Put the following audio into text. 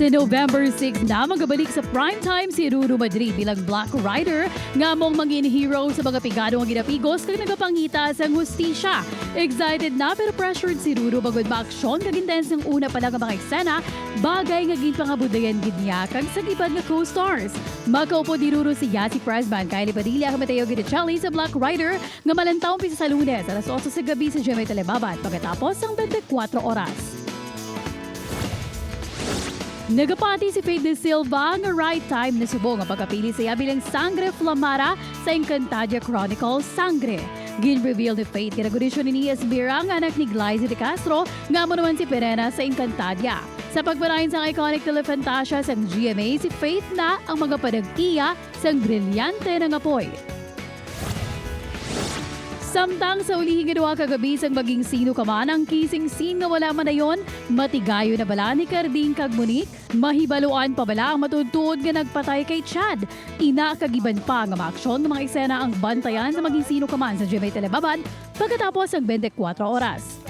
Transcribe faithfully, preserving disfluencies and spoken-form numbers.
November six na, magabalik sa prime time si Ruru Madrid bilang Black Rider, nga among mangin hero sa mga pigado nga ginapigos kag nagapangita sang hustisya. Excited na pero pressured si Ruru bangod maaksyon kag intense ang una pa lang nga mga eksena, bagay nga ginpangabudlayan gid niya kag sa iban nga co-stars. Makaupod ni Ruru si Yasi Pressman, Kylie Padilla, kag Mateo Guidicelli sa Black Rider, nga malantawon pisa sa Lunes, alas otso sa gabi sa G M A Telebabad, pagkatapos sang twenty-four oras. Nagapati si Faith De Silva nga right time na subong ang pagkapili sa iya bilang Sangre Flamara sa Encantadia Chronicles, Sangre. Gin-reveal ni Faith nga nag-audition ni Nias Mira, nga anak ni Glyza De Castro, nga amo naman si Perena sa Encantadia. Sa pagpadayon sang iconic Telefantasia sang G M A, si Faith na ang magapanag-iya sang brilyante na nga poy. Samtang sa ulihi nga duha ka gabi sang maging sino ka man, ang kissing scene nga wala man dayon, matigayon na bala ni Carding kag Monique? Mahibaluan pa bala ang matuod-tuod nga nagpatay kay Chad? Ina kag iban pa nga maaksyon nga mga eksena ang bantayan sa maging sino ka man sa G M A Telebabad pagkatapos sang twenty-four oras.